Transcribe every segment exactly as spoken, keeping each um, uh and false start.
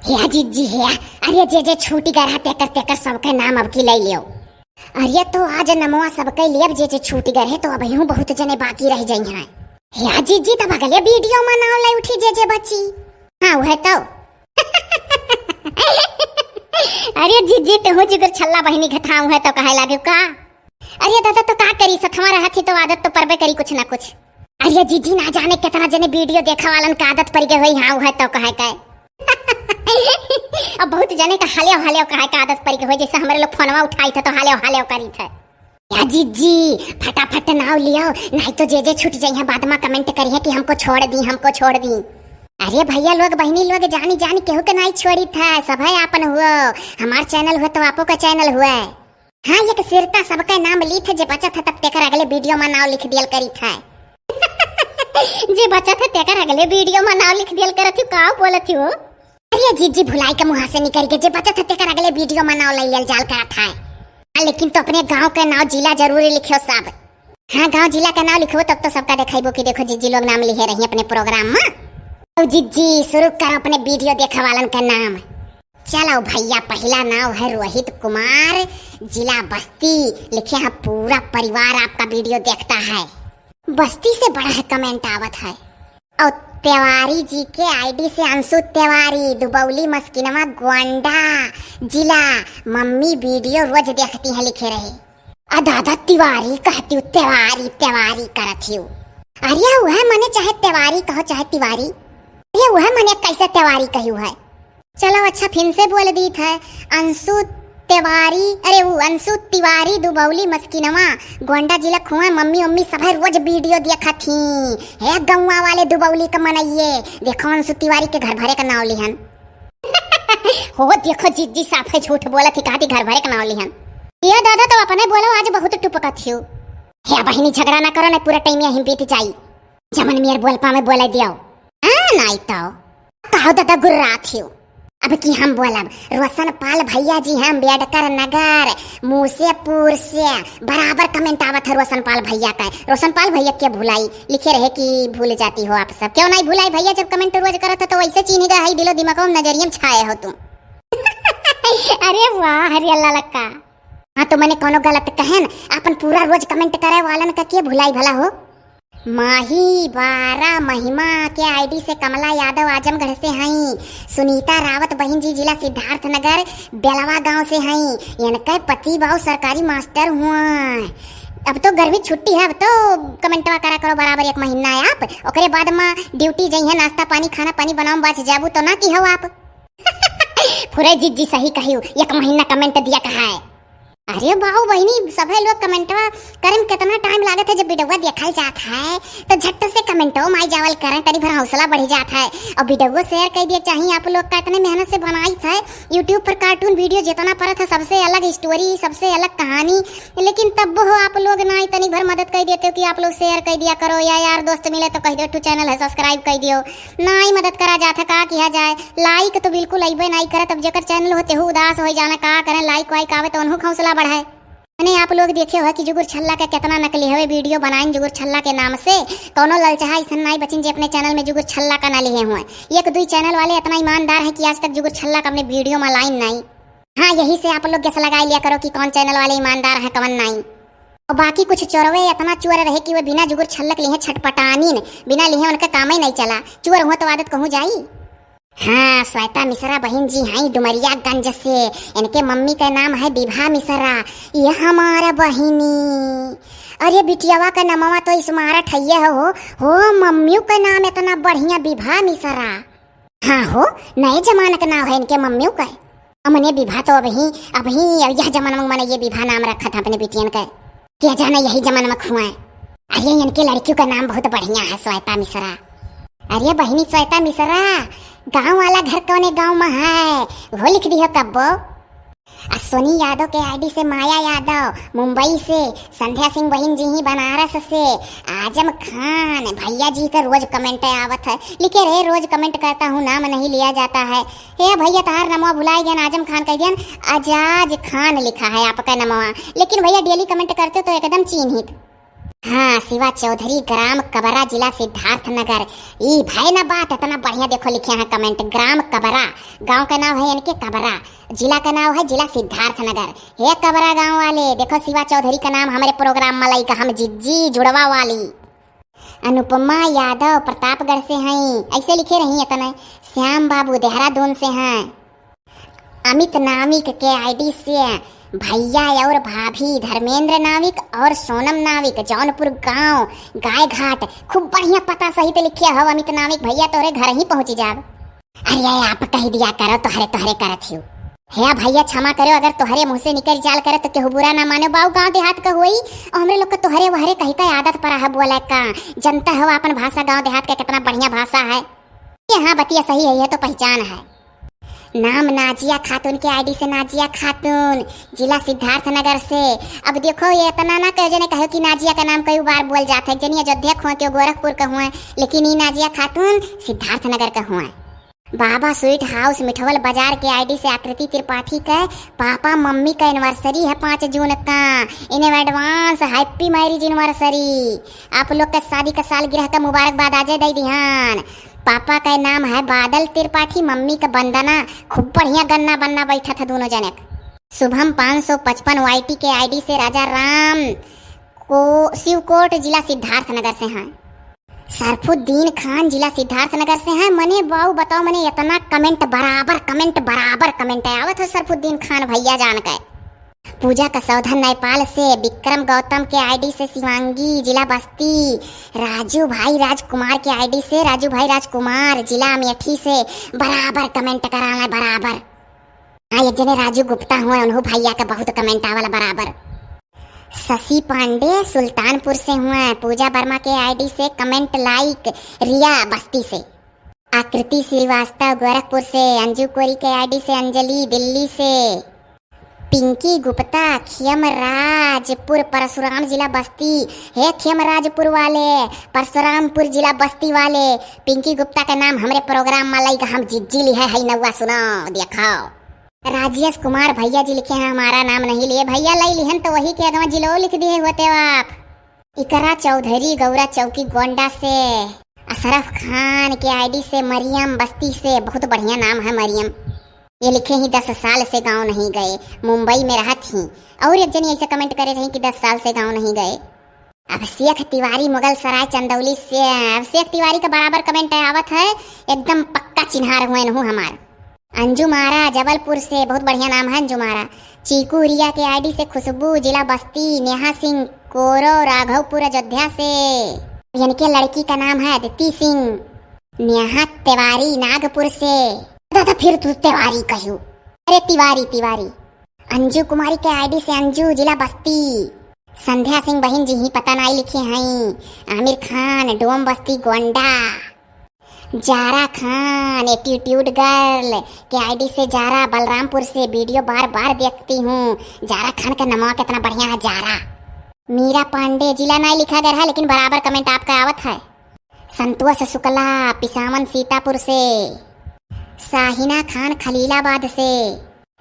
हे जिज्जी हे, अरे जे जे छूटी गर है तेकर तेकर सबके नाम अब की लइ लियो। अरे तो आज नमवा सबके लेब जे जे छूटी गर है, तो अबहियों बहुत जने बाकी रह जइहैं। हे जिज्जी, तब अगले video मा नाव लइ उठी जे जे बची। हाँ, उहै तो। अरे जिज्जी, तोहू जुगुर छल्ला बहिनी घथाऊ है तो कहै लागे का? अरे दादा, तो का करी, सथवा रहत ही तो आदत तो परबे करी कुछ ना कुछ। अरे जिज्जी, ना जाने केतना जने video देखा वालन का आदत परि गए होई, हाँ, उहै तो कहै के। अब बहुत जने का हालेव हालेव कहै का आदत परि गए होई, जैसे हमरे लोग फोनवा उठाई थे तो हालेव हालेव करी थे। या जिज्जी, फटाफट नाव लियो, नाहीं तो जे जे छूट जइहैं बाद मा comment करिहैं कि हमको छोड़ दी, हमको छोड़ दी। अरे भइया लोग, बहिनी लोग, जानी जानी केहू के नाहीं छोड़ी थे, सभै आपन हुओ। हमार channel हुए तो आपो का channel हुए। हाँ, एक सिरता सबके नाम ली थे, जे बचत है तब तेकर अगले video मा नाव लिख दियल करी थे। जे बचत है तेकर अगले video मा नाव लिख दियल करत ही, का बोलत ही वो? अरे जिज्जी, भुलाई के मुँह से निकरि गै, जे बचत है तेकर अगले video मा नाव लइ लियल जाल करत है। हाँ, लेकिन तो अपने गाँव के नाव जिला जरूरी लिखियो सब। हाँ, गाँव जिला के नाव लिखबो तब तो सबका देखाइबो कि देखो जिज्जी लोग नाम लिहे रही अपने program मा। तो जिज्जी शुरू करो अपने video देखा वालन का नाम। चलो भइया, पहिला नाव है रोहित कुमार, जिला बस्ती। लिखे हैं, पूरा परिवार आपका video देखता है। बस्ती से बड़ा है comment आवत है। और तिवारी जी के ID से अंशु तिवारी, दुबौली मस्किनवा, गोंडा जिला, मम्मी video रोज देखती है, लिखे रहे। आ दादा, तिवारी कहती हूँ, तिवारी, तिवारी करत ही। अरे उहै मने चाहे तिवारी कहो चाहे तिवारी, अरे उहै मने कैसे तिवारी कही है। चलो अच्छा, फिन से बोल दीत है, अंशु तिवारी, अरे वो अंशु तिवारी, दुबौली मस्किनवा, गोंडा जिला खुआ, मम्मी उम्मी सभै रोज video देखत ही। हे गौवा वाले दुबौली का मनइये, देखो अंशु तिवारी के घर भरे का नाव लिहन। हो देखो जिज्जी साफे झूठ बोलत ही, कहती घर भरे का नाव लिहन। ये दादा तो अपने बोलो, आज बहुत टुपकत हियो। हे बहिनी झगड़ा ना करो, नहीं पूरा time यहीं बीत जाई। जमन मेर बोल पावे बोले दियो। हाँ, नाई तो। कहो दादा गुर्रात हियो। अब की हम बोलब, रोशन पाल भइया जी हैं, अम्बेडकर नगर, मूसेपुर से। बराबर comment आवत है रोशन पाल भइया का। रोशन पाल भइया के भुलाई, लिखे रहे कि भूल जाती हो आप सब। क्यों नहीं भुलाई भइया, जब comment रोज करत है तो वैसे चीन्ही गए है, दिलो दिमागो में नजरिया में छाए हो तुम। अरे वाह, हरियल्ला लक्का। हाँ, तो मने कौनो गलत कहेन, अपन पूरा रोज comment करे वालन का के भुलाई भला हो? माही बारा महिमा के ID से कमला यादव आजमगढ़ से हईं, सुनीता रावत बहिन जी जिला सिद्धार्थनगर बेलवा गांव से हईं, इनके पति बाऊ सरकारी मास्टर हुआ। अब तो गर्मी छुट्टी है, अब तो commentवा करा करो बराबर एक महीना आप, ओकरे बाद मा duty जइहैं, नाश्ता पानी खाना पानी बनाओ, बच जाबू तो ना की हो आप। फुरे जिज्जी सही कहियो, एक महीना comment दिया कहा है। अरे बाऊ बहिनी, सभे लोग commentवा करे में कितना time लागत है, जब videoवा देखल जात है तो झट से commentवा माई जावल करें, तनी भर हौसला बढ़ी जात है। और videoवा share कर दिया चाहिए, आप लोग का इतने मेहनत से बनाई है YouTube पर cartoon video जितना परत है, सबसे अलग story, सबसे अलग कहानी, लेकिन तब हो आप लोग ना तनी भर मदद कर देते हो कि आप लोग share कर दिया करो, या यार दोस्त मिले तो कह दो, "तू channel है subscribe कर दियो।" ना ही मदद करा जात है, का किया जाए। Like तो बिल्कुल अइबे नाई करत, अब जेकर channel होते हो उदास हो जाना, का करें, like वाइक आवे तो उन्हों हौसला बढ़ाए। मने आप लोग देखे हो कि जुगुर छल्ला के कितना नकली हवे video बनाइन जुगुर छल्ला के नाम से। कौनो ललचहा ऐसन नाई बचिन जे अपने channel में जुगुर छल्ला का ना लिहे हुए। एक दुई channel वाले इतना ईमानदार हैं कि आज तक जुगुर छल्ला का अपने video में लाइन नाई। हाँ, यही से आप लोग guess लगा लिया करो कि कौन channel वाले ईमानदार हैं, कौन नाई। और बाकी कुछ चोरवे इतना चोर रहे कि वे बिना जुगुर छल्लक लिहे छटपटानीन, बिना लिहे उनका काम ही नहीं चला। चोर हुआ तो आदत कहूँ जाई। हाँ, श्वेता मिश्रा बहिन जी हैं डुमरियागंज से। इनके मम्मी का नाम है विभा मिश्रा। ये हमारा बहिनी। अरे बिटियावा का नमवा तो smart है हो। हो, मम्मियों का नाम इतना बढ़िया विभा मिश्रा। हाँ हो, नए जमाना का नाम है इनके मम्मियों का। अमने विभा तो अबही, अबही यह जमाना में मने ये विभा नाम रखा था अपने बिटियन का। क्या जाने यही जमाना में खुआ है। अरे इनके लड़कियों का नाम बहुत बढ़िया है, श्वेता मिश्रा। अरे बहिनी श्वेता मिश्रा, गाँव वाला घर कौने गाँव में है, वो लिख दियो कब्बो। आ सोनी यादव के ID से माया यादव मुंबई से, संध्या सिंह बहिन जी ही बनारस से, आजम खान भैया जी का रोज comment आवत है, लिखे रहे रोज comment करता हूँ नाम नहीं लिया जाता है। हे भैया तहार नमवा भुलाई गयन, आजम खान कह दियन, अजाज खान लिखा है आपका नमवा, लेकिन भैया daily comment करते हो तो एकदम चिन्हित। हाँ, शिवा चौधरी, ग्राम कबरा, जिला सिद्धार्थनगर। ई भय न बात, इतना बढ़िया देखो लिखे हैं comment। ग्राम कबरा, गाँव का नाम है इनके कबरा, जिला का नाम है जिला सिद्धार्थनगर। हे कबरा गाँव वाले, देखो शिवा चौधरी का नाम हमरे program में लइका हम जिज्जी जुड़वा वाली। अनुपमा यादव प्रतापगढ़ से हईं, ऐसे लिखे रही इतने। श्याम बाबू देहरादून से हैं। अमित नाविक के ID से भैया और भाभी धर्मेंद्र नाविक और सोनम नाविक, जौनपुर गांव, गाय घाट। खूब बढ़िया पता सहित लिखे हो अमित नाविक भैया, तोहरे घर ही पहुँच जाब। अरे आप कह दिया करो, तोहरे तोहरे करत हियो। हे भैया क्षमा करो, अगर तोहरे मुँह से निकल जाल करे तो केहू बुरा ना माने। बाऊ गाँव देहात का होई, और हमरे लोग का तोहरे वहरे कही का आदत परा है बोले का। जनता हो अपन भाषा गाँव देहात का कितना बढ़िया भाषा है। ये हाँ बतिया सही है, यह तो पहचान है। नाम नाजिया खातून के ID से, नाजिया खातून, जिला सिद्धार्थनगर से। अब देखो, ये इतना ना कह जने कहो कि नाजिया का नाम कई बार बोल जात है। जनी अयोध्या के हुए, केहू गोरखपुर का हुए, लेकिन ई नाजिया खातून सिद्धार्थनगर का हुए। बाबा स्वीट हाउस मिठवल बाजार के ID से आकृति त्रिपाठी के पापा मम्मी का anniversary है पाँच जून का। इन्हें advance happy marriage anniversary। आप लोग के शादी का सालगिरह का मुबारकबाद आजे दे दिहान। पापा का नाम है बादल त्रिपाठी, मम्मी का वंदना। खूब बढ़िया गन्ना बन्ना बैठा था दोनों जने। शुभम पाँच सौ पचपन YT के ID से राजा राम को शिवकोट, जिला सिद्धार्थनगर से हैं। सरफुद्दीन खान, जिला सिद्धार्थनगर से हैं। मने बाऊ बताओ, मने इतना comment बराबर, comment बराबर comment है आवत हो सरफुद्दीन खान भैया जान के। पूजा कसौधन नेपाल से, विक्रम गौतम के ID से शिवांगी, जिला बस्ती, राजू भाई राजकुमार के ID से राजू भाई राजकुमार, जिला अमेठी से। बराबर comment कराला, बराबर। हाँ, एक जने राजू गुप्ता हुए, उन्हों भैया का बहुत comment आवला बराबर। शशि पांडे सुल्तानपुर से हुए, पूजा वर्मा के ID से comment like, रिया बस्ती से। आकृति श्रीवास्तव गोरखपुर से, अंजू कोरी के ID से अंजलि दिल्ली से। पिंकी गुप्ता खेमराजपुर परशुराम जिला बस्ती। हे खेमराजपुर वाले, परशुरामपुर जिला बस्ती वाले, पिंकी गुप्ता का नाम हमरे program में लइका हम जिज्जी लिहे है नौवा सुनाओ देखाओ। राजेश कुमार भैया जी लिखे हैं, हमारा नाम नहीं लिए। भैया लई लिहन तो वही के अगवा जिलो लिख दिए होते हो आप। इकरा चौधरी गौरा चौकी गोंडा से, अशरफ खान के ID से मरियम बस्ती से, बहुत बढ़िया नाम है मरियम। ये लिखे ही दस साल से गाँव नहीं गए, मुंबई में रहत ही। और एक जनी ऐसे comment करे रही कि दस साल से गाँव नहीं गए। अभिषेक तिवारी मुगल सराय चंदौली से, अभिषेक तिवारी का बराबर comment आवत है, एकदम पक्का चिन्हार हुए नहू हमार। अंजुमारा जबलपुर से, बहुत बढ़िया नाम है अंजुमारा। चीकू रिया के ID से खुशबू, जिला बस्ती, नेहा सिंह कोरो, राघवपुर अयोध्या से। इनके लड़की का नाम है अदिति सिंह। नेहा तिवारी नागपुर से। दादा फिर तू तिवारी कहू, अरे तिवारी, तिवारी। अंजू कुमारी के ID से अंजू, जिला बस्ती। संध्या सिंह बहिन जी ही पता नाई लिखे हैं। आमिर खान डोम बस्ती गोंडा। जारा खान एटीट्यूड गर्ल के ID से जारा बलरामपुर से, वीडियो बार बार देखती हूँ। जारा खान का नमवा कितना बढ़िया है जारा। मीरा पांडे, जिला नाई लिखा गया है लेकिन बराबर comment आपका आवत है। संतोष शुक्ला पिसावन सीतापुर से। साहिना खान खलीलाबाद से।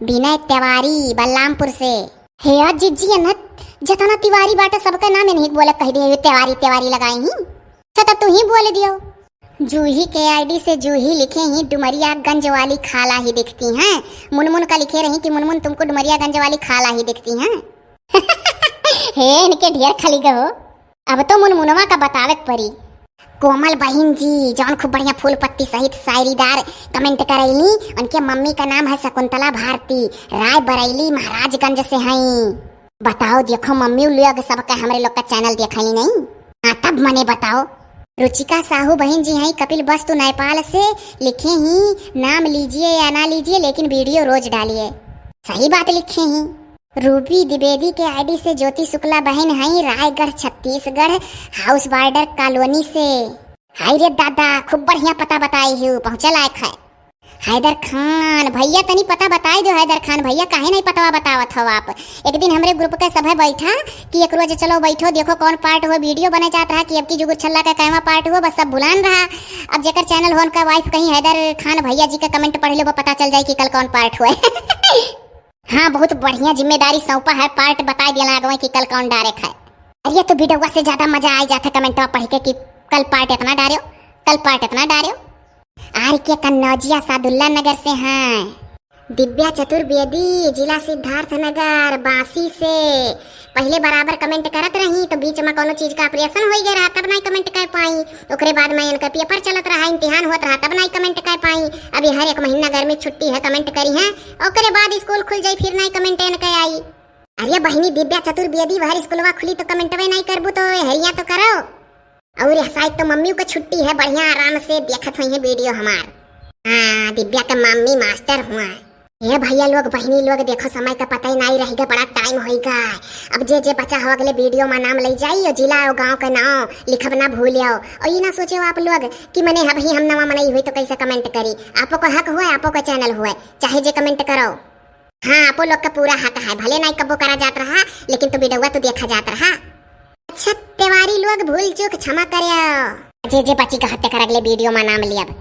विनय तिवारी बलरामपुर से। हे जिज्जी अनत, जतना तिवारी बाटे सबके नाम इन्हीं बोले कह दिए, तिवारी तिवारी लगाई ही। अच्छा तब तू ही बोल दियो। जूही के ID से जूही लिखे ही डुमरियागंज वाली खाला ही दिखती हैं। मुनमुन का लिखे रही कि मुनमुन तुमको डुमरियागंज वाली खाला ही दिखती हैं। हे इनके ढेर खली गो। अब तो मुनमुनवा का बतावे के परी। कोमल बहिन जी, जौन खूब बढ़िया फूल पत्ती सहित शायरीदार comment करैली, उनके मम्मी का नाम है शकुंतला भारती, रायबरेली, महाराजगंज से हईं। बताओ, देखो मम्मी, उ लोग सबका हमरे लोग का channel देखली नहीं? हाँ, तब मने बताओ। रुचिका साहू बहिन जी हैं कपिल वस्तु नेपाल से, लिखे ही, नाम लीजिए या ना लीजिए, लेकिन वीडियो रोज डालिए। सही बात लिखे ही। रूबी द्विवेदी के ID से ज्योति शुक्ला बहन हई, रायगढ़, छत्तीसगढ़, हाउस बॉर्डर कॉलोनी से। हाय रे दादा, खूब बढ़िया पता बताई हूँ, पहुँचे लायक है। हैदर खान भैया, तनी पता बताई दो। हैदर खान भैया, काहे नहीं पतवा बतावत हो आप? एक दिन हमरे group के सभे बैठा कि एक रोज चलो बैठो, देखो कौन part हो, वीडियो बने जात रहा कि अब की जुगुर छल्ला का कैवा part हो, बस सब भुलान रहा। अब जेकर channel हो उनका wife कहीं हैदर खान भैया जी का comment पढ़ लो, वो पता चल जाए कि कल कौन part हुए। हाँ, बहुत बढ़िया जिम्मेदारी सौंपा है, part बताए देना आगवे कि कल कौन डायरेक्ट है। अरे, तो वीडियोवा से ज्यादा मजा आ जात है कमेंटवा पढ़ के कि कल पार्ट इतना डार्यो, कल पार्ट इतना डार्यो। आर के कन्नौजिया सादुल्ला नगर से हैं। दिव्या चतुर्वेदी, जिला सिद्धार्थनगर, बांसी से। पहिले बराबर कमेंट करत रही, तो बीच में कोनो चीज का ऑपरेशन होई गए रहा, तब नाई कमेंट कर पाई। ओकरे बाद में इनका पेपर चलत रहा, इम्तिहान होत रहा, तब नाई कमेंट कर पाई। अभी हर एक महीना गर्मी छुट्टी है, कमेंट करी हैं, ओकरे बाद स्कूल खुल जाई, फिर नाई कमेंट इनका आई। अरे बहिनी दिव्या चतुर्वेदी, भर स्कूलवा खुली तो कमेंटवे नाई करबू तो हरिया तो करो। और यह शायद तो मम्मी का छुट्टी है, बढ़िया आराम से देखत होइहैं वीडियो हमार। हाँ, दिव्या के मम्मी मास्टर हुआ। ए भैया लोग, बहिनी लोग, देखो समय का पता ही नाई रहिगा, बड़ा टाइम होइगा। अब जे जे बचा हो अगले वीडियो में नाम लई जाई और जिला और गांव का नाम लिखब ना भूलियो। और ये ना सोचो आप लोग कि मने अबही हम नवा मनई हुई तो कैसे कमेंट करी। आपो का हक हुआ, आपो का चैनल हुआ, चाहे जे कमेंट करो। हाँ, आपो लोग का पूरा हक है, भले नाई कब्बो करा जात रहा, लेकिन तो वीडियोवा तो देखा जात रहा। अच्छा, तिवारी लोग भूल चूक क्षमा करे। जे जे बची का हत्या कर अगले वीडियो में नाम लियब।